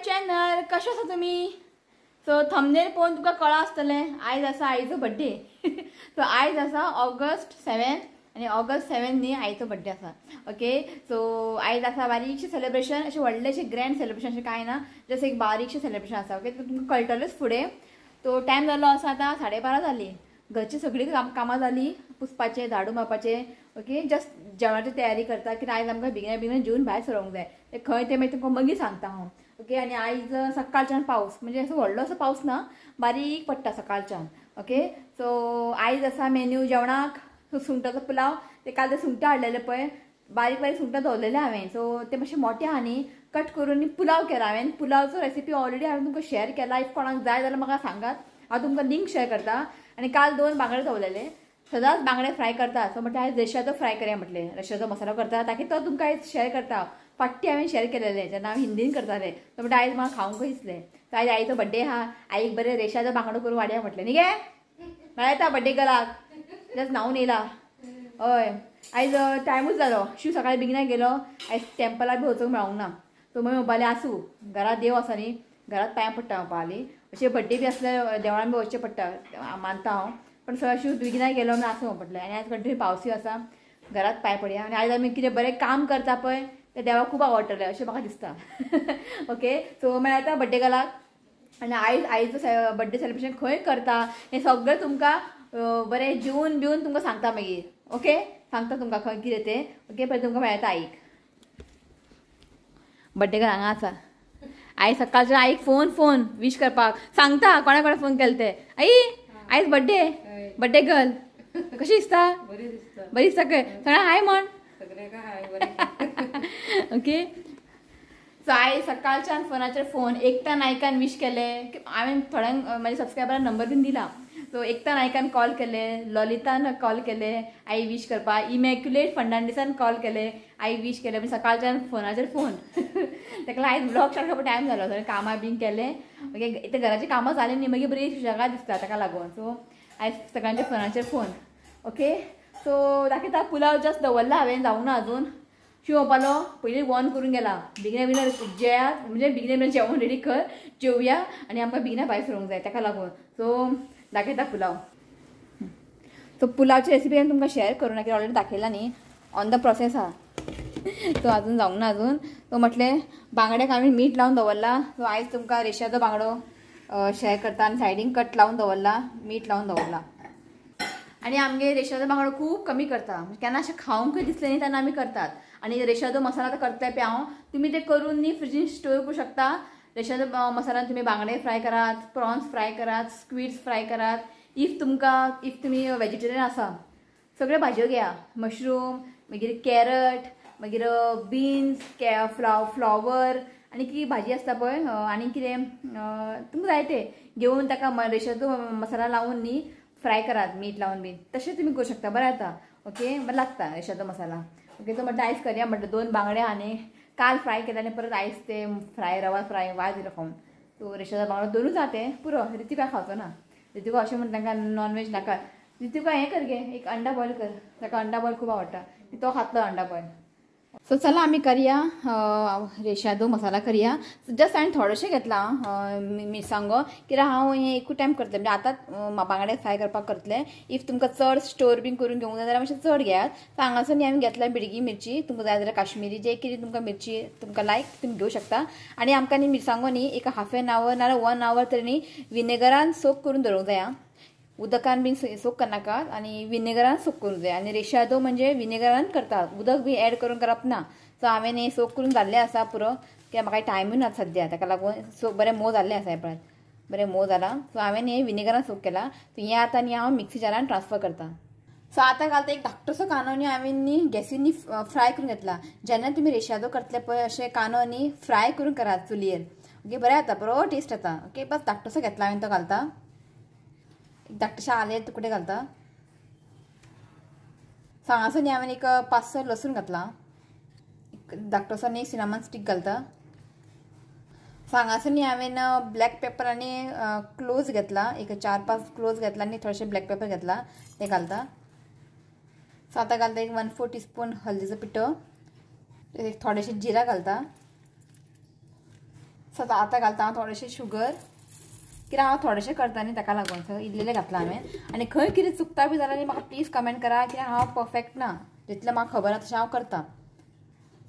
Channel. कशें आसा तुमी? सो थंबनेल पळोवन तुका कळ्ळां आसतलें आयज आसा आईचो बड्डे। सो आयज आसा ऑगस्ट 7 आनी ऑगस्ट 7 न्ही आईचो बड्डे आसा। ओके, सो आयज आसा बारीकशें सेलिब्रेशन, अशें व्हडलेशें ग्रँड सेलिब्रेशन अशें कांय ना, जस्ट एक बारीकशें सेलिब्रेशन आसा। ओके, तुमकां कळटलेंच फुडें। तो टायम जाल्लो आसा आतां 12:30 जालीं, घरची सगळीं कामां जालीं, पुसपाचें, झाडू मारपाचें। ओके, जस्ट जेवणाची तयारी करता कित्याक आयज आमकां बेगिना बेगिना जेवन भायर सरोंक जाय। ते खंय तें मागीर तुमकां मागीर सांगता हांव। ओके, आनी आयज सकाळच्यान पावस, म्हणजे असो व्हडलो असो पावस ना, बारीक पडटा सकाळच्यान। ओके, सो आयज आसा मेन्यू जेवणाक सुंगटाचो पुलाव। ते काल ते सुंगटां हाडलेले पळय, बारीक बारीक सुंगटां दवरलेले हांवें, सो ते मातशे मोटे आहा न्ही, कट करून पुलाव केला हांवें। पुलावचो रेसिपी ऑलरेडी हांवें तुमकां शेअर केला, if कोणाक जाय जाल्यार म्हाका सांगात, हांव तुमकां लिंक शेअर करता। आनी काल 2 बांगडे दवरलेले, सदांच बांगडे फ्राय करता, सो म्हटलें आयज रेशाचो फ्राय करया म्हटलें, रेशाचो मसालो करता, ताकी तो तुमकां आयज शेअर करता। फाटी हांवें शेअर केलेले जेन्ना हांव हिंदीन करतालें, तो म्हटलें आयज म्हाका खावंक दिसलें। सो आयज आईचो बड्डे आहा, आईक बरें रेशाचो बांगडो करून वाडया म्हटलें न्ही गे, मेळटा बड्डे गर्लाक, जस्ट न्हांवन येयला। हय, आयज टायमूच जालो, शिव सकाळी बेगिना गेलो, आयज टेम्पलाक बी वचूंक मेळोंक ना। सो मागीर म्हणपालें आसूं, घरांत देव आसा न्ही, घरांत पांयां पडटा म्हणपाली, अशें बड्डे बी आसल्यार देवळान बी वचचें पडटा मानता हांव, पण सगळं शिव बेगिना गेलो म्हणून आसूं पडलें। आनी आयज कंटिन्यू पावसूय आसा, घरांत पांय पडया। आनी आयज आमी कितें बरें काम करता पळय तें देवाक खूब आवडटलें अशें म्हाका दिसता। ओके, सो मेळटा बड्डे गर्लाक। आनी आयज आईचो बड्डे सेलिब्रेशन खंय करता हें सगळें तुमकां बरें जेवन बिवन तुमकां सांगता मागीर। ओके, सांगता तुमकां खंय कितें तें। ओके, पयलीं तुमकां मेळटा आईक। बड्डे गर्ल हांगा आसा। आई सकाळच्या आईक फोन फोन विश करपाक सांगता, कोणा कोणा फोन केले ते। आई आयज बड्डे, बड्डे गर्ल कशी दिसता? बरी दिसता काय? सगळ्यांक हाय म्हण। ओके, सो आयज सकाळच्यान फोनाचेर फोन, एकता नायकान विश केले, हांवें थोड्यांक म्हाज्या सबस्क्रायबरान नंबर बीन दिला, सो एकता नायकान कॉल केले, ललितान कॉल केले आई विश करपाक, इमॅक्युलेट फर्नांडीसान कॉल केले आई विश केले, म्हणजे सकाळच्यान फोनाचेर फोन। ताका आयज ब्लॉग स्टार्ट करपाक टायम जालो, सगळें कामां बीन केलें। ओके, इतलें घराचीं कामां जालीं न्ही, मागीर बरी सुशेगाद दिसता ताका लागून। सो आयज सगळ्यांच्या फोनाचेर फोन। ओके, सो दाखयता पुलाव जस्ट दवरला हांवें, जावंक ना अजून। शिव म्हणपालो पयलीं वॉर्न करून गेला, बेगिना बेगिना जेयात, म्हणजे बेगिना बेगिना जेवण रेडी कर, जेवया आनी आमकां बेगिना भायर सरूंक जाय ताका लागून। सो दाखयता पुलाव। सो पुलावची रेसिपी हांवें तुमकां शेअर करूं ना, कित्याक ऑलरेडी दाखयला न्ही, ऑन the process आहा, सो अजून जावंक ना अजून। सो म्हटलें बांगड्याक हांवें मीठ लावन दवरला, सो आयज तुमकां रेशाचो बांगडो शेअर करता। आनी सायडीन कट लावन दवरला, मीठ लावन दवरला। आनी आमगे रेशाचो बांगडो खूब कमी करता, केन्ना अशें खावंकूय दिसलें न्ही तेन्ना आमी करतात। आनी रेशाचो मसाला तर करतले पळय हांव, तुमी ते करून न्ही फ्रिजीन स्टोर करूं शकता। रेशाचो मसाल्यान तुमी बांगडे फ्राय करात, प्रॉन्स फ्राय करात, स्क्विड्स फ्राय करात। If तुमकां, if तुमी वेजिटेरियन आसा, सगळ्यो भाजयो घेया, मशरूम, मागीर कॅरट, मागीर बीन्स, फ्लावर आनी कितें भाजी आसता पळय, आनी कितें तुमकां जाय तें घेवन ताका रेशाचो मसाला लावन न्ही फ्राय करात, मीठ लावन बीन, तशें तुमी करूं शकता, बरें जाता। ओके, बरें लागता रेशाचो मसाला। ओके, सो म्हटलें आयज करया म्हटलें 2 बांगडे आनी काल फ्राय केले आनी परत आयज ते फ्राय रवा फ्राय वाज दिलो खावन। सो रेशाचो बांगडो दोनूच आहा ते पुरो, रितिका खावचो ना, रितिका अशें म्हणटा तांकां नॉनवेज नाका। रितिका हें कर गे, एक अंडा बॉयल कर, ताका अंडा बॉयल खूब आवडटा, तो खातलो अंडा बॉयल। सो चला आमी करया रेशादो मसाला करया। जस्ट हांवें थोडेशें घेतलां मिरसांगो, कित्याक हांव हें एकूच टायम करतलें, म्हणजे आतां बांगडे फ्राय करपाक करतलें। If तुमकां चड स्टोर बीन करून घेवंक जाय जाल्यार मातशें चड घेयात। सो हांगासर न्ही हांवें घेतला बिडगी मिरची, तुमकां जाय जाल्यार काश्मिरी जे कितें तुमकां मिरची तुमकां लायक तुमी घेवं शकता। आनी आमकां न्ही मिरसांगो न्ही एक हाफ एन our नाजाल्यार 1 our तरी न्ही विनेगरान सोक करून दवरूंक जाय, उदकान बीन सोक करनाकात आनी विनेगरान सोक करूंक जाय। आनी रेशादो म्हणजे विनेगरान करतात, उदक बी एड करून करप ना। सो हांवें हें सोक करून जाल्लें आसा पुरो, कित्याक म्हाका टायमूय ना सद्या, ताका लागून सो बरें मोव जाल्लें आसा, हें पळयात बरें मोव जालां। सो हांवें हें विनेगरान सोक केलां। सो हें आतां न्ही हांव मिक्सी जारान ट्रान्सफर करता। सो आतां घालता एक धाकटोसो कांदो न्ही हांवें न्ही गॅसीर न्ही फ्राय करून घेतला। जेन्ना तुमी रेशादो करतले पळय अशें कांदो न्ही फ्राय करून करात चुलयेर, ओके, बरें जाता, बरो टेस्ट येता। ओके, बस धाकटोसो घेतला हांवें, तो घालता। एक धाकटेशे आले तुकडे घालता। सो हांगासर न्ही हांवें एक 5-6 लसूण घातला, एक धाकटोसो न्ही सिनामन स्टीक घालता। सो हांगासर न्ही हांवें ब्लॅक पेपर आनी क्लोव्स घेतला, एक 4-5 क्लोव्स घेतला आनी थोडेशे ब्लॅक पेपर घेतला, ते घालता। सो आतां घालता एक 1/4 टीस्पून हळदीचो पिठो, थोडेशे जिरा घालता। सो आतां घालता हांव थोडेशें शुगर, कित्याक हांव थोडेशें करता न्ही ताका लागून. सो इल्लें घातलां हांवें. आनी खंय कितें चुकता बी जाल्यार म्हाका प्लीज कमेंट करा, कित्याक हांव परफेक्ट ना, जितलें म्हाका खबर आसा तशें हांव करता.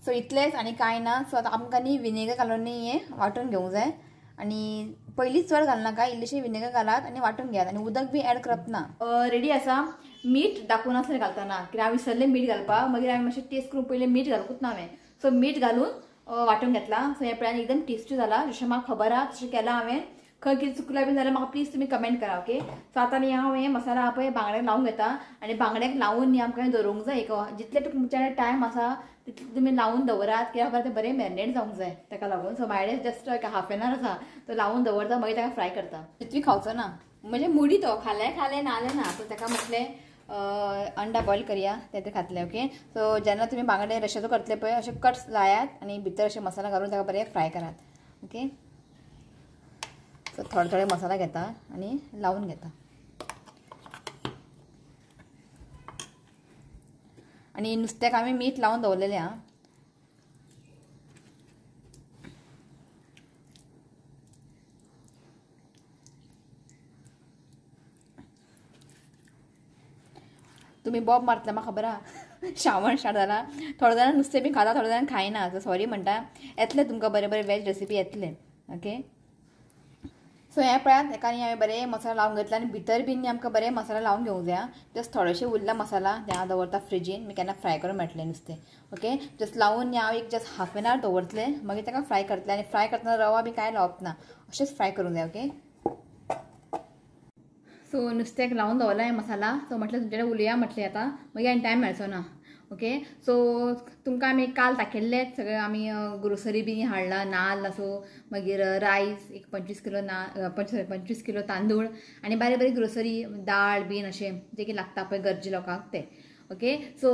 सो इतलेंच आनी कांय ना. सो आतां आमकां न्ही विनेगर घालून न्ही हें वांटून घेवंक जाय. आनी पयलींच चड घालनाका, इल्लेशें विनेगर घालात आनी वांटून घेयात, आनी उदक बी एड करप ना. रेडी आसा. मीठ दाखोवन आसलें घालतना, कित्याक हांव विसरलें मीठ घालपाक, मागीर हांवें मातशें टेस्ट करून पयलें मीठ घालूंकच ना हांवें. सो मीठ घालून वांटून घेतलां. सो हें पळयात एकदम टेस्टी जाला, जशें म्हाका खबर आसा तशें केलां हांवें. खंय कितें चुकलां बी जाल्यार म्हाका प्लीज तुमी कमेंट करा. ओके, सो आतां न्ही हांव हें मसाला पळय बांगड्याक लावून घेता. आनी बांगड्याक लावून न्ही आमकां दवरूंक जाय, एक जितले तुमच्या टायम आसा तितले तुमी लावून दवरात, कित्याक खबर तें बरें मॅरिनेट जावंक जाय ताका लागून. सो म्हाजे जस्ट एक हाफ एन our आसा, तो लावून दवरता, मागीर ताका फ्राय करता. तितली खावचो ना म्हणजे मुडी तो खालें खालें ना जालें ना. सो ताका म्हटलें अंडा बॉयल करया, तें खातलें. ओके, सो जेन्ना तुमी बांगडे रश्याचो करतले पळय अशे कट्स लायात आनी भितर अशे मसाला घालून ताका बरें फ्राय करात. ओके, सो थोडे थोडे मसाला घेता आनी लावून घेता. आनी नुस्त्याक आमी मीठ लावून दवरलेलें आं. तुमी बॉब मारतले म्हाका खबर आहा. श्रावण स्टार्ट जाला, थोडे जाणां नुस्तें बी खाता, थोडे जाणां खायना. सो सॉरी म्हणटा, येतलें तुमकां बरें बरें वेज रेसिपी येतलें. ओके, सो हें पळयात हेका न्ही हांवें बरें मसाला लावून घेतला आनी भितर बी न्ही आमकां बरें मसाला लावून घेवंक जाय. जस्ट थोडेशे उरला मसाला ते हांव दवरता फ्रिजीन, मी केन्ना फ्राय करून मेळटलें नुस्तें. ओके, जस्ट लावून न्ही हांव एक जस्ट हाफ एन our दवरतलें, मागीर ताका फ्राय करतलें. आनी फ्राय करतना रवा बी कांय लावप ना, अशेंच फ्राय करूंक जाय. ओके, सो नुस्त्याक लावून दवरला हें मसाला. सो म्हटलें तुमचे कडेन उलया म्हटलें आतां, मागीर आनी टायम मेळचो ना. ओके, सो तुमकां आमी काल दाखयल्लें सगळें, आमी ग्रोसरी बी हाडला, नाल्ल आसूं, मागीर रायस एक 25 किलो ना 25 किलो तांदूळ आनी बारीक बारीक ग्रोसरी दाळ बीन अशें जें कितें लागता पळय गरजे लोकांक तें. ओके, सो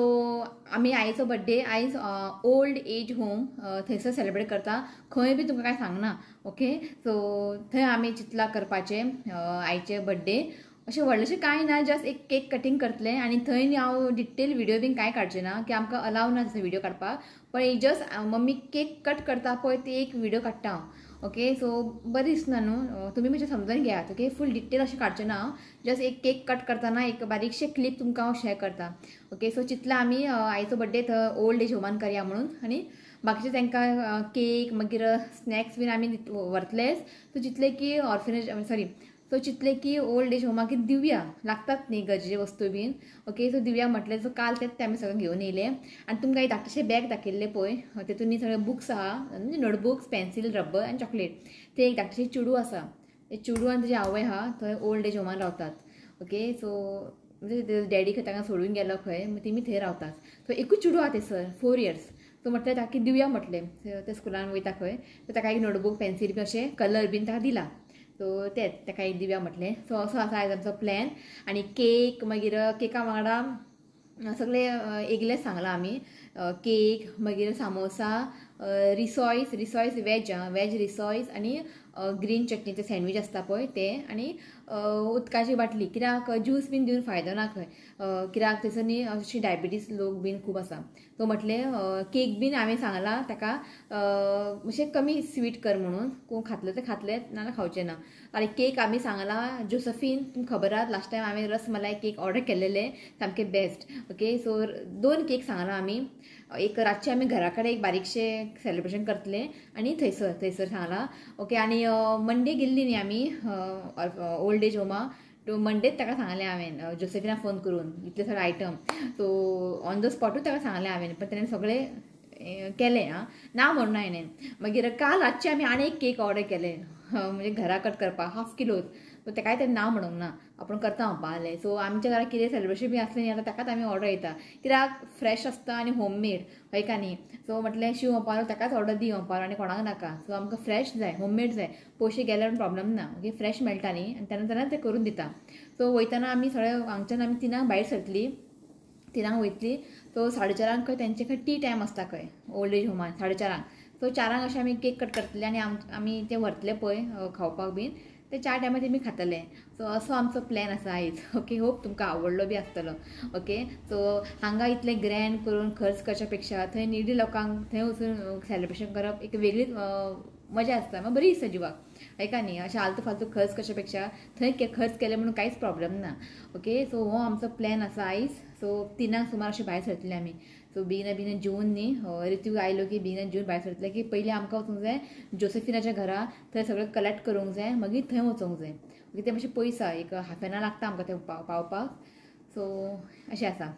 आमी आईचो बड्डे आयज ओल्ड एज होम थंयसर सेलिब्रेट करता, खंय बी तुमकां कांय सांगना. ओके, सो थंय आमी चिंतलां करपाचें आईचे बड्डे. अशें व्हडलेशें कांय ना, जस्ट एक केक कटींग करतलें. आनी थंय न्ही हांव डिटेल व्हिडियो बीन कांय काडचें ना, की आमकां अलाव ना तसो व्हिडियो काडपाक, पण एक जस्ट मम्मी केक कट करता पळय ते एक व्हिडियो काडटा हांव. ओके, सो बरें दिसना न्हू, तुमी मातशें समजून घेयात. ओके, फूल डिटेल अशें काडचें ना हांव, जस्ट एक केक कट करतना एक बारीकशें क्लिप तुमकां हांव शेअर करता. ओके, सो चिंतलां आमी आईचो बड्डे थंय ओल्ड एज होमान करया म्हणून, आनी बाकीचे तांकां केक मागीर स्नॅक्स बीन आमी व्हरतलेच. सो चिंतलें की ऑर्फनेज सॉरी सो चिंतलें की ओल्ड एज होमाक दिवया, लागतात न्ही गरजेचे वस्तू बीन. ओके, सो दिवया म्हटलें. सो काल तेच ते आमी सगळें घेवन येयले. आनी तुमकां एक धाकटेशें बॅग दाखयल्लें पळय, तेतून न्ही सगळे बुक्स आहा, म्हणजे नोटबुक्स, पेन्सील, रबर आनी चॉकलेट. ते एक धाकटेशें चेडूं आसा, ते चेडूं आनी तेजी आवय आहा, थंय ओल्ड एज होमान रावतात. ओके, सो म्हणजे डॅडी खंय तांकां सोडून गेलो खंय, मागीर तेमी थंय रावतात. सो एकूच चेडूं आहा थंयसर 4 इयर्स. सो म्हटलें ताका दिवया म्हटलें, ते स्कुलान वयता खंय, सो ताका एक नोटबूक, पेन्सील बी अशें कलर बीन ताका दिला. सो तेंच ताका एक दिवया म्हटलें. सो असो आसा आयज आमचो प्लॅन. आनी केक मागीर केका वांगडा सगळे एगलेच सांगलां आमी, केक मागीर सामोसा, रिसॉयस, रिसॉयस वेज आं, वेज रिसॉयस आनी ग्रीन चटणीचे सँडवीच आसता पळय ते, आनी उदकाची बाटली. कित्याक ज्यूस बीन दिवन फायदो ना खंय, कित्याक थंयसर न्ही अशी डायबिटीज लोक बीन खूब आसा. सो म्हटलें केक बीन हांवें सांगलां ताका मातशें कमी स्वीट कर म्हणून, कोण खातले ते खातले, नाजाल्यार खावचें ना. आनी केक आमी सांगलां जोसफीन, तुमकां खबर आहा लास्ट टायम हांवें रसमलाई केक ऑर्डर केल्लेले, सामकें बेस्ट. ओके, सो 2 केक सांगलां आमी, एक रातचें आमी घरा कडेन एक बारीकशें सेलिब्रेशन करतले आनी थंयसर थंयसर सांगलां. ओके, आनी मंडे गेल्ली न्ही आमी ओल्ड एज होमा, टू मंडेच ताका सांगलें हांवें जोसेफिना फोन करून इतले सगळे आयटम, सो ऑन the स्पॉटूच ताका सांगलें हांवें, पण तेणें सगळें केलें आं, ना म्हणून हांवें. मागीर काल रातचें आमी आनी एक केक ऑर्डर केलें, म्हणजे घरा कट करपाक हाफ किलोच, सो ताकाय तें ना म्हणूंक ना, आपूण करता म्हणपा जालें. सो आमच्या घरा कितें सेलिब्रेशन बी आसलें न्ही आतां ताकाच आमी ऑर्डर दिता, कित्याक फ्रेश आसता आनी होममेड हय का न्ही. सो म्हटलें शिव म्हणपाक ताकाच ऑर्डर दी म्हणपाक आनी कोणाक नाका. सो आमकां फ्रेश जाय, होममेड जाय, पयशे गेल्यार प्रॉब्लम ना. ओके, फ्रेश मेळटा न्ही आनी तेन्ना तेन्ना तें करून दिता. सो वयतना आमी सगळे हांगच्यान आमी 3 भायर सरतली, 3 वयतली. सो 4:30 खंय तेंचे खंय टी टायम आसता खंय ओल्ड एज होमान 4:30. सो 4 अशें आमी केक कट करतले आनी आमी ते व्हरतले पळय खावपाक बीन, ते 4 टायमार तेमी खातले. सो असो आमचो प्लॅन आसा आयज. ओके, होप तुमकां आवडलो बी आसतलो. ओके, सो हांगा इतलें ग्रँड करून खर्च करच्या पेक्षा थंय निडी लोकांक थंय वचून सेलिब्रेशन करप एक वेगळीच मजा आसता, मागीर बरी दिसता जिवाक. हय न्ही, अशें आलतू फालतू खर्च करचे पेक्षा थंय खर्च केले म्हणून कांयच प्रॉब्लम ना. ओके, सो हो आमचो प्लॅन आसा आयज. सो 3 सुमार अशें भायर सरतले आमी. सो बेगिना बेगिना जेवन न्ही, ऋतू आयलो की बेगिना जेवन भायर सरतले की पयलीं आमकां वचूंक जाय जोसेफिनाच्या घरा, थंय सगळें कलेक्ट करूंक जाय, मागीर थंय वचूंक जाय. ओके, तें मातशें पयस आसा, एक हाफ एन आवर लागता आमकां थंय पावपाक. सो अशें आसा.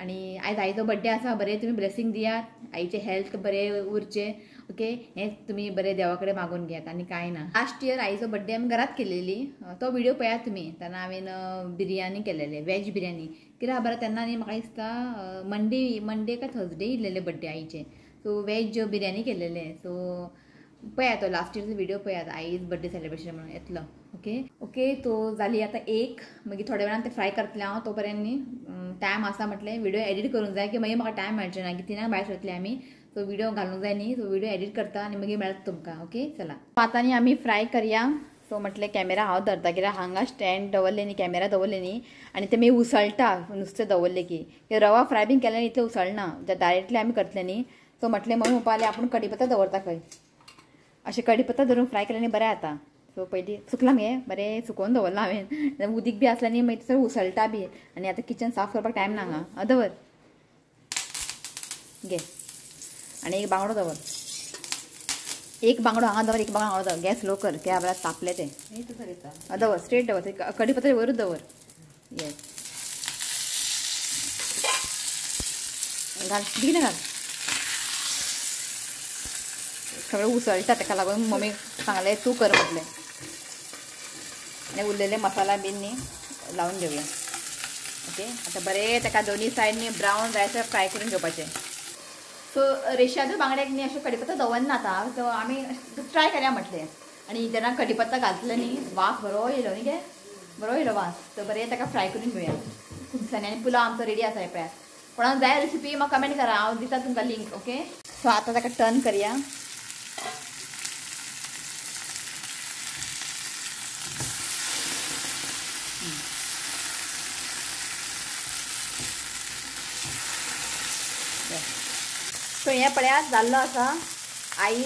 आनी आयज आईचो बड्डे आसा, बरें तुमी ब्लेसींग दियात, आईचें हेल्थ बरें उरचें. ओके, हें तुमी बरें देवा कडेन मागून घेयात आनी कांय ना. लास्ट इयर आईचो बड्डे आमी घरात केलेली, तो व्हिडिओ पळयात तुमी. तेन्ना हांवें बिरयानी केलेले, वेज बिरयानी. कित्याक खबर तेन्ना न्ही म्हाका दिसता मंडे काय थर्सडे इल्लेले बड्डे आईचे. सो वेज बिरयानी केलेले. सो पळयात तो लास्ट इयरचो व्हिडिओ पळयात, आईज बड्डे सेलिब्रेशन म्हणून येतलो. ओके ओके, तो जाली आतां 1, मागीर थोड्या वेळान ते फ्राय करतले हांव. तो पर्यंत न्ही टायम आसा म्हटलें व्हिडिओ एडिट करूंक जाय की मागीर म्हाका टायम मेळचें ना की 3 भायर सरतले आमी. सो व्हिडिओ घालूंक जाय न्ही, सो व्हिडिओ एडिट करता आनी मागीर मेळटा तुमकां. ओके, चला आतां न्ही आमी फ्राय करया. सो म्हटलें कॅमेरा हांव धरता कित्याक हांगा स्टँड दवरलें न्ही, कॅमेरा दवरलें न्ही, आनी ते मागीर उसळटा नुस्तें दवरलें की रवा फ्राय बीन केल्यार इतलें उसळना, डायरेक्टली आमी करतले न्ही. सो म्हटलें मम्मी म्हणपाक लागली आपूण कडीपत्ता दवरता खंय, अशें कडीपत्ता धरून फ्राय केल्यार न्ही बरें जाता. सो पयलीं सुकलां मगे, बरें सुकोवन दवरलां हांवें, उदीक बी आसलें न्ही मागीर सगळें उसळटा बी. आनी आतां किचन साफ करपाक टायम ना हांगा. दवर घे, आनी एक बांगडो दवर, एक बांगडो हांगा दवर, एक बांगडो हांगा दवर. गॅस लो कर, त्या वेळार तापले ते. दवर स्ट्रेट दवर, कडीपत्ता वयरूच दवर. येस, घाल बेगीन घाल, सगळें उसळटा ताका लागून मम्मी सांगलें तूं कर म्हटलें. आनी उरलेले मसाला बीन न्ही लावन घेवया. ओके, आतां बरें ताका दोनी सायड न्ही ब्रावन जायसर फ्राय करून घेवपाचें. सो रेशादो बांगड्याक न्ही अशें कडीपत्ता दवरना आतां, सो आमी ट्राय करया म्हटलें. आनी जेन्ना कडीपत्ता घातले न्ही वास बरो येयलो न्ही गे, बरो येयलो वास. सो बरें ताका फ्राय करून घेवया खूब दिसांनी. आनी पुलाव आमचो रेडी आसा. पळयात, कोणाक जाय रेसिपी म्हाका कमेंट करा, हांव दिता तुमकां लिंक. ओके, सो आतां ताका टर्न करया. सो हें पळयात जाल्लो आसा आई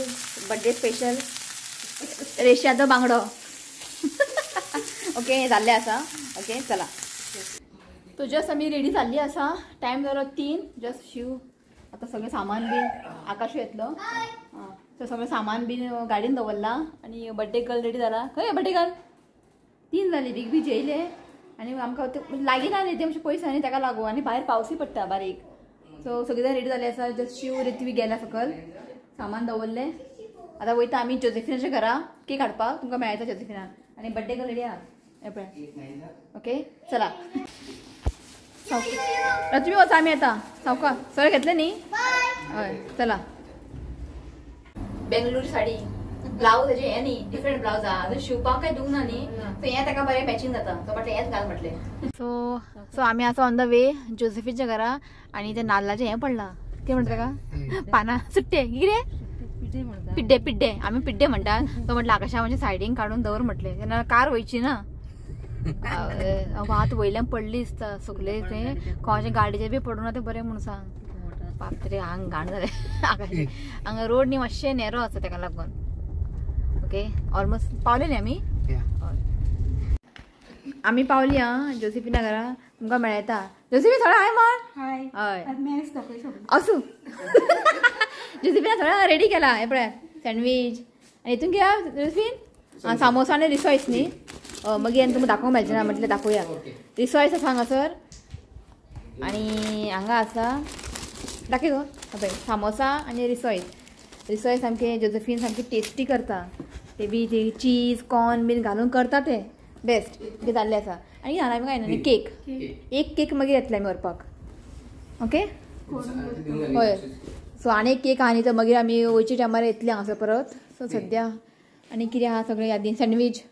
बड्डे स्पेशल रेशादो बांगडो. ओके, हें जाल्लें आसा. ओके, चला. तो जस्ट आमी रेडी जाल्ली आसा, टायम जालो 3. जस्ट शिव आतां सगळें सामान बीन आकाश येतलो. सो सगळें सामान बीन गाडयेन दवरलां आनी बड्डे गर्ल रेडी जाला. खंय बड्डे गर्ल? 3 जाली, बेगी बेगी जेयले आनी आमकां लागीं ना न्ही, तें मातशें पयस आनी ताका लागून, आनी भायर पावसूय पडटा बारीक. सो सगळीं जाण रेडी जाले आसा. जस्ट शिव ऋत्वी गेला सकल, सामान दवरलें. आतां वयता आमी जोसेफिनाच्या घरा केक हाडपाक, तुमकां मेळटा जोसेफिना. आनी बड्डे गर्ल रेडी आहा हें पळय. ओके, चला ऋत्वी वचा आमी आतां सावका सगळें घेतलें न्ही. हय, चला. बेंगलूर साडी ब्लावज हेजें हें न्ही, डिफरंट ब्लावज आहा, आजून शिवपाक काय दिवंक ना न्ही, सो हें ताका बरें मॅचिंग जाता. सो म्हटलें हेंच घाल म्हटलें. सो सो आमी आसा ऑन the way जोसेफीच्या घरा आनी तें नाल्लाचें हें पडलां, कितें म्हणटा ताका, पानां सुट्टे कितें पिड्डे, पिड्डे आमी पिड्डे म्हणटा. तो म्हटलें आकाशा मातशें सायडीन काडून दवर म्हटलें, तेन्ना कार वयची ना, वात वयल्यान पडली दिसता सगळें, तें कोणाच्या गाडयेचेर बी पडूं ना तें बरें म्हणून सांग. बाप रे, हांग घाण जालें आकाश. हांगा रोड न्ही मातशें नेरो आसा ताका लागून. ओके, ऑलमोस्ट पावले न्ही आमी. आमी पावली आं जोसेफिना घरा, तुमकां मेळटा. जोसेफिन थोडो हाय म्हण. हय, आसूं. जोसेफिना थोडो रेडी केला हें पळय सँडवीच. आनी हितून कितें जोसेफिन, सामोसा आनी रिसॉयस न्ही, मागीर आनी तुमकां दाखोवंक मेळचें ना म्हटलें दाखोवया. रिसॉयस आसा हांगासर आनी हांगा आसा दाखय गो पळय सामोसा आनी रिसॉयस. रिसॉयस सामकें जोसेफिन सामकें टेस्टी करता, ते बी ते चीज कॉर्न बीन घालून करता ते बेस्ट. कितें जाल्लें आसा. आनी आमी काय ना केक, एक केक मागीर येतले आमी व्हरपाक. ओके, हय. सो आनी एक केक आहा न्ही, तो मागीर आमी वयचे टायमार येतले हांगासर परत. सो सद्या आनी कितें आहा सगळें यादीन, सँडवीच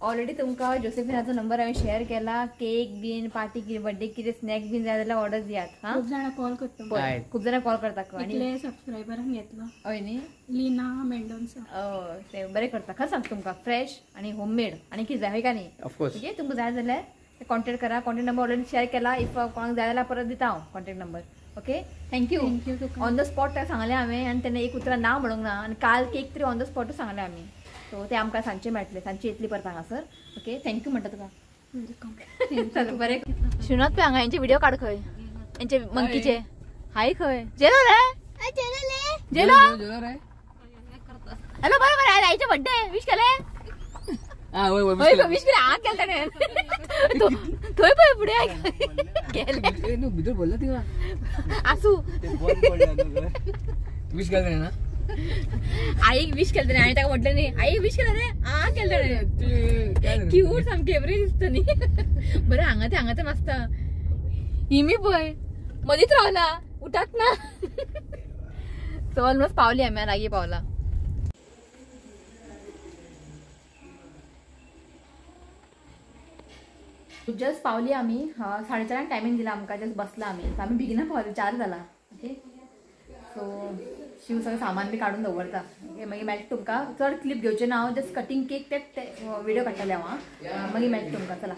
ऑलरेडी तुमकां जोसेफिनाचो नंबर हांवें शेअर केला. केक बीन पार्टी कितें बर्थडे कितें स्नॅक बीन जाय जाल्यार ऑर्डर दियात. हां, खूब जाणां कॉल करता, खूब जाणां कॉल करता. आनी सबस्क्रायबरांक घेतलो हय न्ही, लीना मेंडोन्सा. हय, ते बरें करता खरें सांग तुमकां, फ्रेश आनी होममेड. आनी कितें जाय हय काय न्ही, ओके तुमकां जाय जाल्यार कॉन्टेक्ट करा. कॉन्टेक्ट नंबर ऑलरेडी शेअर केला, if कोणाक जाय जाल्यार परत दिता हांव contact number. Okay thank you. On the spot ताका सांगलें हांवें आनी तेन्ना एक उतरां ना म्हणूंक ना आनी काल केक तरी ऑन the स्पॉटूच सांगलें आमी. सो ते आमकां सांजचे मेळटले, सांजचे येतली परत हांगासर. ओके thank you म्हणटा तुका. चल बरें. शिवनाथ पळय हांगा हेंचे व्हिडिओ काड खंय, हेंचे मंकीचे. हाय खंय जेलो रे, जेलो. हॅलो बरें बरें, आईचे बड्डे विश केले. विश केले आग केलें ताणें. थंय पळय फुडें गेले भितर बोलला तिका आसूं. विश केलें ना आईक, विश केलें ताणें. हांवें ताका म्हटलें न्ही आईक विश केलें रे, आ केलें ताणें. क्यूट सामकें बरें दिसता न्ही. बरें हांगा तें हांगा तें नासता. हिमी पळय मदींच रावला, उठात ना. सो ऑलमोस्ट पावली आमी, लागीं पावला. जस्ट पावली आमी, 4:30 टायमींग दिला आमकां. जस्ट बसला आमी, आमी बेगिना पावली, 4 जाला. ओके सो शिव सगळें सामान बी काडून दवरता. ओके मागीर मेळटा तुमकां. चड क्लिप घेवचें ना हांव, जस्ट कटींग केक ते व्हिडिओ काडटलें हांव. मागीर मेळटा तुमकां. चला.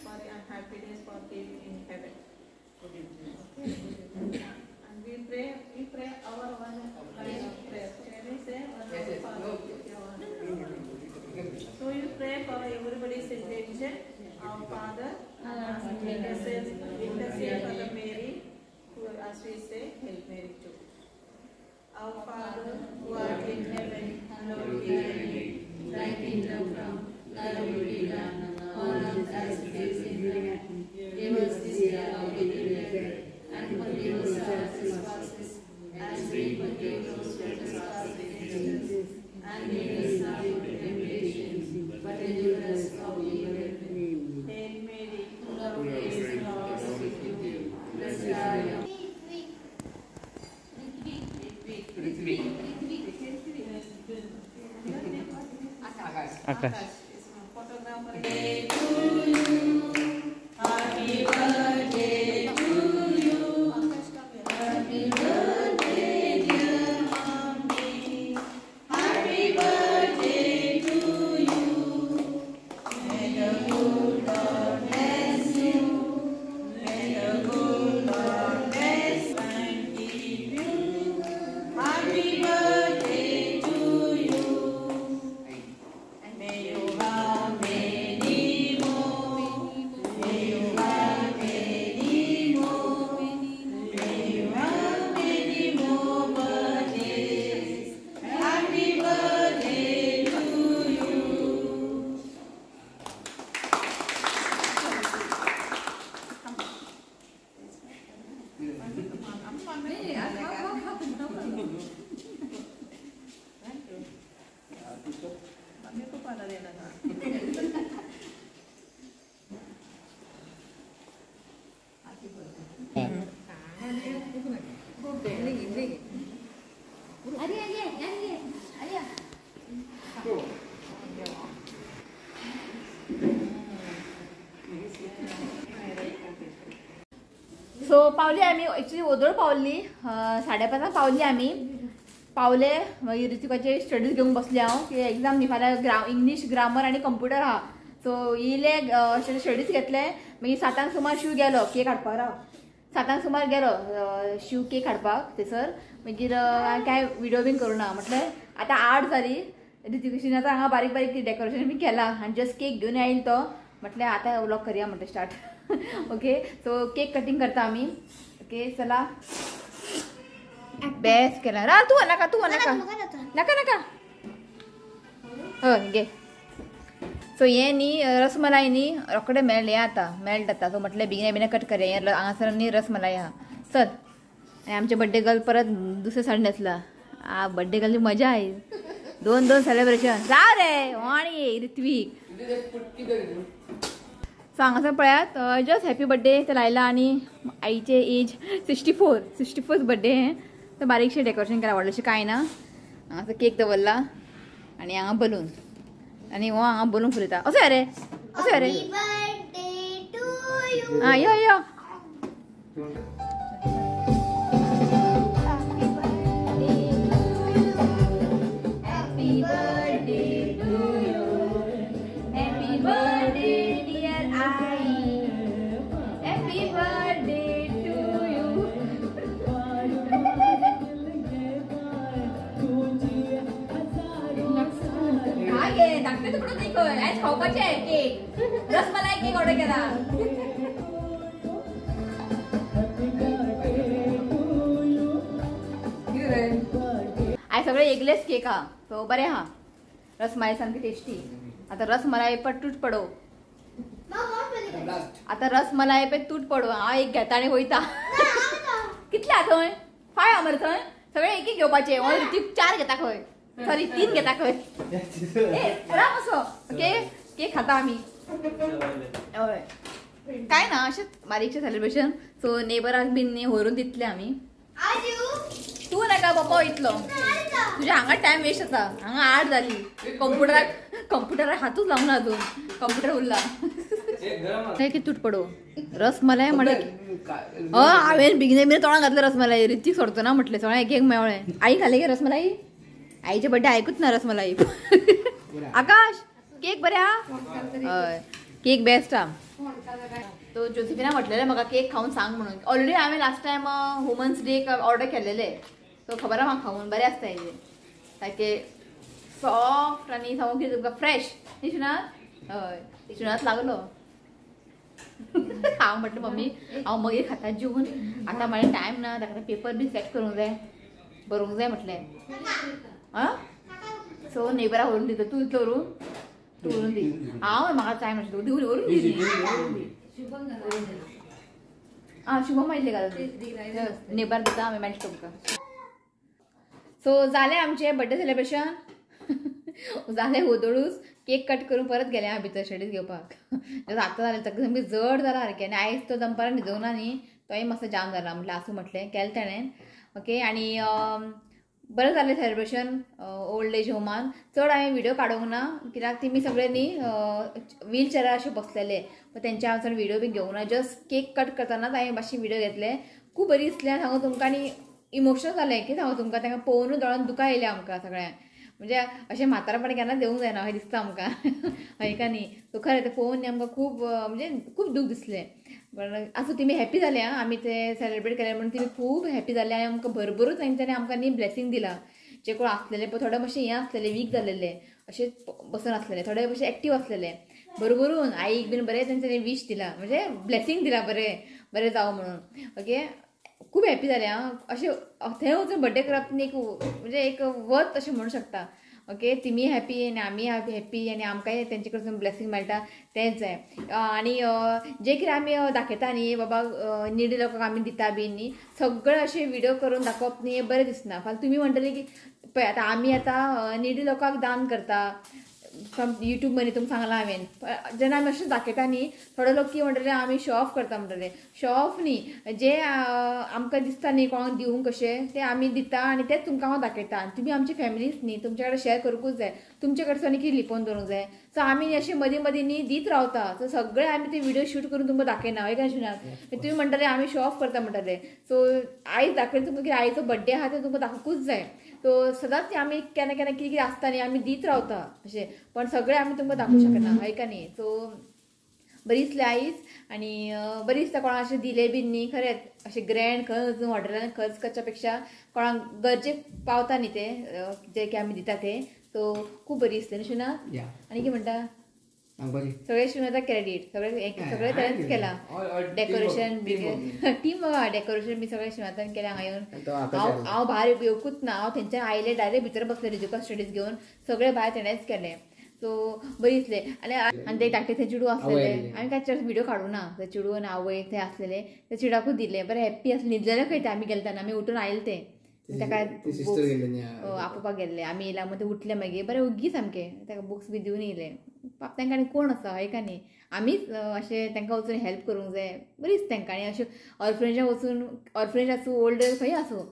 For happiness, for peace in heaven. And we pray our one line of prayer. Can we say one Father? So you pray for everybody's intention. Our Father, intercede for the Mary, who, as we say, help Mary too. Our Father, who art in heaven, hallowed be thy name. Thy kingdom come, thy will be done, on earth as it is in heaven. Give us this day our daily bread, and forgive us our trespasses, as we forgive those who trespass against us. And lead us not into temptation, but deliver us from evil. Hail Mary, full of grace, the Lord is with you. Blessed are you. Akash. Photographer. Happy birthday to you. Happy birthday, dear mommy. Happy birthday to you. May the good Lord bless you. May the good Lord bless and keep you. Happy birthday to you. May you have many more. May you have many more. May you have many more birthdays. Happy birthday to you. Mummy को पाला देना था. So पावली आमी, actually ओदोळ पावली, 5:30 पावली आमी. पावले मागीर ऋतिकाचे स्टडीज घेवंक बसले हांव, की एग्जाम न्ही फाल्यां, इंग्लीश ग्रामर आनी कंप्युटर आहा. सो इले स्टडीज घेतले. मागीर 7 सुमार शिव गेलो केक हाडपाक. राव, 7 सुमार गेलो शिव केक हाडपाक थंयसर. मागीर कांय व्हिडिओ बीन करूं ना म्हटलें. आतां 8 जाली, ऋतिक हांगा बारीक बारीक डेकोरेशन बी केलां आनी जस्ट केक घेवन आयलो तो. म्हटलें आतां व्लॉग करया म्हणटा start. Okay so cake cutting करता आमी. ओके चला बेस्ट केला. रा तूं नाका, तूं नाका, नाका नाका. हय घे. सो हें न्ही रसमलाई न्ही रोखडें मेळ्ळें आतां, मेल्ट जाता. सो म्हटलें बेगिना बेगिना कट करया. हें हांगासर न्ही रसमलाई आहा. चल आनी आमचें बड्डे गर्ल परत दुसरें साडी न्हेसला. आ बड्डे गर्लची मजा आई. 2 2 सेलिब्रेशन. राव रे आनी ऋत्वीक. सो हांगासर पळयात जस्ट हॅपी बड्डे ते लायला आनी आईचे एज 64 बड्डे हें. तर बारीकशें डेकोरेशन केलां, व्हडलेशें कांय ना. हांगासर केक दवरला आनी हांगा बलून, आनी हो हांगा बलून फुलयता. असो रे असं रे. हा यो यो. खावपाचे केक, रसमलाई केक ऑर्डर केला. आयज सगळे एगलेस केक हा, सो बरें हा. रसमलाई सामकी टेस्टी. आता रसमलाई पर तूट पडो, आता रसमलाई पे तूट पडो. हांव एक घेता आनी वयता. कितले हा थंय? 5 हा मरे थंय. सगळे एक एक घेवपाचे. 4 घेता खंय, सॉरी 3 घेता खंय. राम असो ओके केक खाता आमी. हय काय ना अशेंच बारीकशें सेलिब्रेशन. सो नेबराक बीन व्हरून दितले आमी. तूं नाका बाबा वयतलो, तुज्या हांगा टायम वेस्ट जाता. हांगा 8 जाली, कंप्युटराक कंप्युटराक हातूच लावना अजून, कंप्युटर उरला. कितें तूट पडो रसमलाई म्हळ्यार. हय हांवें बेगीन बेगीन तोंडाक घातलें रसमलाई. रितीक सोडतो ना म्हटलें, सगळें एक एक मेळ्ळें. आई खालें गे रसमलाई? आईचे बड्डे आयकूच ना रसमलाई. आकाश केक बरे हा? हय केक बेस्ट हा. तो जोसेफिना म्हटलेलें म्हाका केक खावन सांग म्हणून. ऑलरेडी हांवें लास्ट टायम वुमन्स डेक ऑर्डर केलेले, सो खबर आहा म्हाका खावन बरें आसता हेजें. सारकें सॉफ्ट आनी सांगू कितें तुमकां फ्रेश न्ही शिवनाथ? हय शिवनाथ लागलो. हांव म्हटलें मम्मी हांव मागीर खाता जेवन, आतां म्हाजे टायम ना, ताका पेपर बी सेट करूंक जाय, बरोवंक जाय म्हटलें. आं सो नेबराक व्हरून दिता. तूं इतलो व्हरून, तूं व्हरून दी. हांव म्हाका टायम नाशिल्लो, दिवन व्हरून दी. आं शुभम आयिल्लें घालून नेबर दिता आमी मेळटा तुमकां. सो जालें आमचें बड्डे सेलिब्रेशन जालें. वोदोळूच केक कट करून परत गेलें हांव भितर स्टडीज घेवपाक. आतां जालें ताका सामकें जड जाला सारकें. आनी आयज तो दनपारां न्हिदोंक ना न्ही, तोय मातसो जाम जाला. म्हटलें आसूं म्हटलें, केलें तेणें ओके. आनी बरें जालें सेलिब्रेशन ओल्ड एज होमान. चड हांवें व्हिडियो काडूंक ना कित्याक तेमी सगळे न्ही व्हील चेअरार अशे बसलेले, तेंचे हांव चड व्हिडियो बी घेवंक ना. जस्ट केक कट करतनाच हांवें मातशे व्हिडियो घेतले. खूब बरी दिसलें सांगू तुमकां. आनी इमोशनल जालें की सांगू तुमकां, तांकां पळोवनूच दोळ्यान दुकां येयलें आमकां सगळ्यांक. म्हणजे अशें म्हातारपण केन्ना देवूंक जायना अशें दिसता आमकां. हय का न्ही? सो खरें तें पळोवन न्ही आमकां खूब म्हणजे खूब दूख दिसलें. पण आसूं, तेमी हॅप्पी जाले. आं आमी ते सेलिब्रेट केले म्हणून तेमी खूब हॅप्पी जाले. आनी आमकां भरभरूच तेंच्यांनी आमकां न्ही ब्लेसींग दिला. जे कोण आसलेले पळय थोडे मातशे हें आसलेले, वीक जालेले, अशेच बसून आसलेले, थोडे मातशे एक्टीव आसलेले. बरोबरून आईक बीन बरें तेंच्यांनी वीश दिला, म्हणजे ब्लेसींग दिला, बरें बरें जावं म्हणून. ओके खूब हॅप्पी जालें. आं अशें थंय वचून बड्डे करप न्ही एक म्हणजे एक वत अशें म्हणू शकता. ओके तिमी हॅप्पी आनी आमी हॅप्पी आनी आमकांय तेंचे कडसून ब्लेसींग मेळटा तेंच जाय. आनी जे कितें आमी दाखयता न्ही बाबा निडी लोकांक आमी दिता बी न्ही, सगळें अशें व्हिडियो करून दाखोवप न्ही बरें दिसना. फाल्यां तुमी म्हणटले की पळय आतां आमी आतां निडी लोकांक दान करता फ्रॉम युट्यूब मनी, तुमकां सांगलां हांवें. जेन्ना आमी अशें दाखयता न्ही थोडे लोक कितें म्हणटले आमी शो ऑफ करता म्हणटले. शो ऑफ न्ही, जे आमकां दिसता न्ही कोणाक दिवंक कशें तें आमी दिता आनी तेंच तुमकां हांव दाखयता. आनी तुमी आमची फॅमिलीच न्ही, तुमचे कडेन शेअर करूंकूच जाय, तुमचे कडसून कितें लिपोवन दवरूंक जाय. सो आमी अशें मदीं मदीं न्ही दीत रावता. सो सगळें आमी ते व्हिडियो शूट करून तुमकां दाखयना. हय काय शिवनाथ? तुमी म्हणटले आमी शो ऑफ करता म्हणटले. सो आयज दाखयलें तुमकां की आईचो बड्डे आहा तें तुमकां दाखोवंकूच जाय. सो सदांच आमी केन्ना केन्ना कितें कितें आसता न्ही आमी दीत रावता अशें, पण सगळें आमी तुमकां दाखोवंक शकना. हय का न्ही? सो बरी दिसली आयज. आनी बरी दिसता कोणाक अशें दिलें बी न्ही, खरेंच अशें ग्रँड खंय वचून हॉटेलान खर्च करच्या पेक्षा कोणाक गरजेक पावता न्ही तें जे की आमी दिता तें. सो खूब बरी दिसलें न्ही शिवनाथ? आनी कितें म्हणटा? सगळें शिवनाथाक क्रेडीट, सगळें सगळें तेणेंच केलां. डेकोरेशन टीम डेकोरेशन बी सगळें शिवनाथान केलें हांगा येवन. हांव हांव भायर येवकूच ना, हांव थंयच्यान आयलें डायरेक्ट भितर बसलें रिजुका स्टडीज घेवन, सगळें भायर तेणेंच केलें. सो बरी दिसलें. आनी आनी ते धाकटे थंय चेडूं आसलेले, हांवें कांय चड व्हिडियो काडूं ना. ते चेडूं आनी आवय थंय आसलेले, ते चेडवाकूच दिलें. बरें हॅप्पी आसलें, न्हिदलेलें खंय तें आमी गेले तेन्ना, आमी उठून आयले तें ताका आपोवपाक गेल्ले आमी. येयला म्हण ते उठले मागीर बरें ओगी सामकें, ताका बुक्स बी दिवन येयले. पाप तांकां आनी कोण आसा हय का न्ही? आमीच अशें तांकां वचून हेल्प करूंक जाय. बरी दिसता तांकां. आनी अशें ऑर्फनेजाक वचून, ऑर्फनेज आसूं ओल्ड खंय आसूं,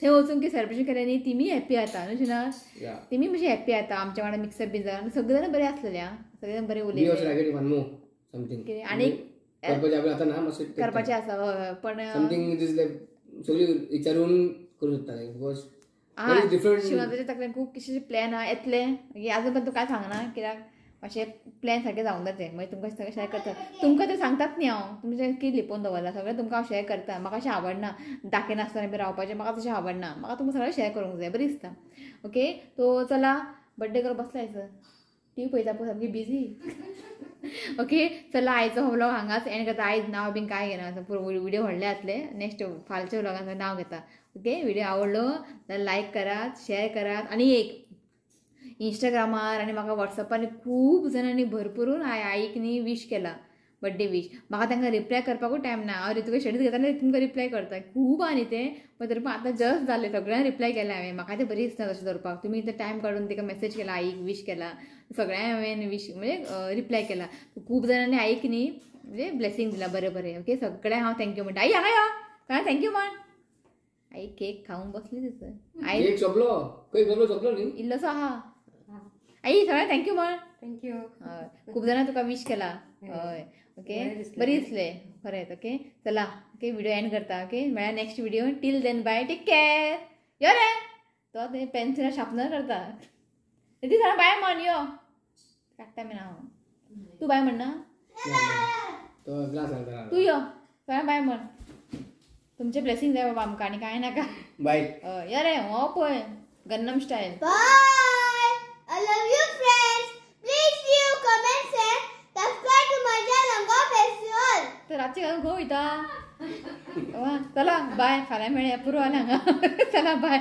थंय वचून की सेलिब्रेशन केलें न्ही तिमी हॅप्पी जाता न्हू शिना, तिमी मातशी हॅप्पी जाता. आमच्या वांगडा मिक्सअप बी जावन सगळे जाण बरे आसलेले आं, सगळे जाण बरे उलयले. आनी करपाचें आसा हय, पण समथींग is like सगळी विचारून करू शकता because शिवनाथाच्या तकलेन खूब कितलेशे प्लॅन आहा येतले, मागीर आजून पण तूं कांय सांगना कित्याक मातशें प्लॅन सारकें जावंक जाय तें, मागीर तुमकां सगळें शेअर करता. तुमकां तर सांगतात न्ही हांव, तुमचें कितें लिपोवन दवरलां सगळें तुमकां हांव शेअर करता. म्हाका अशें आवडना दाखयनासतना बी रावपाचें, म्हाका तशें आवडना, म्हाका तुमकां सगळें शेअर करूंक जाय, बरें दिसता. ओके तो चला बड्डे कर बसला सर टी व्ही पळयता पळय सामकी बिजी. ओके चला आयचो हो व्लॉग हांगाच एंड करता. आयज नांव बीन कांय घेना, पुरो व्हिडिओ व्हडले जातले, नेक्स्ट फालच्या व्लॉगान नांव घेता. ओके व्हिडिओ आवडलो जाल्यार लायक करात, शेअर करात. आनी एक इंस्टाग्रामार आनी म्हाका वॉट्सॅपार खूब जाणांनी भरपूर आईक न्ही विश केला बड्डे विश, म्हाका तांकां रिप्लाय करपाकूय टायम ना. हांव रितूक शेडीत घेता आनी तुमकां रिप्लाय करता खूब आहा न्ही तें, पण तरी पण आतां जस्ट जालें सगळ्यांक रिप्लाय केला हांवें. म्हाका तें बरें दिसना तशें दवरपाक, तुमी इतलें टायम काडून तिका मॅसेज केला, आईक विश केला, सगळ्यांक हांवें विश म्हणजे रिप्लाय केला. खूब जाणांनी आईक न्ही म्हणजे ब्लेसींग दिला बरें बरें. ओके सगळ्यांक हांव thank you म्हणटा. आई हांगा यो, सगळ्यांक thank you म्हण. आई केक खावन बसली थंयसर. आई सोंपलो सोंपलो न्ही इल्लोसो आहा. आई सगळ्यांक thank you म्हण. Thank you. हय खूब जाणां तुका विश केला. हय ओके बरें दिसलें खरेंच. ओके चला ओके व्हिडिओ एंड करता. ओके मेळ्या next video, till then bye, take care. यो रे तो ते पेन्सिल शार्पनर करता ती सगळ्यां बाय म्हण. यो काडटा मी हांव, तूं बाय म्हणना, तूं यो सगळ्यां बाय म्हण. तुमचें ब्लेसींग जाय बाबा आमकां आनी कांय नाका. बाय. हय यो रे हो पळय गन्नम style. Bye. I love you friends. Please you comment, share, subscribe to my channel. God bless you all. तर रातची घालून खंय वयता? चला बाय, फाल्यां मेळया, पुरो जालें हांगा. चला बाय.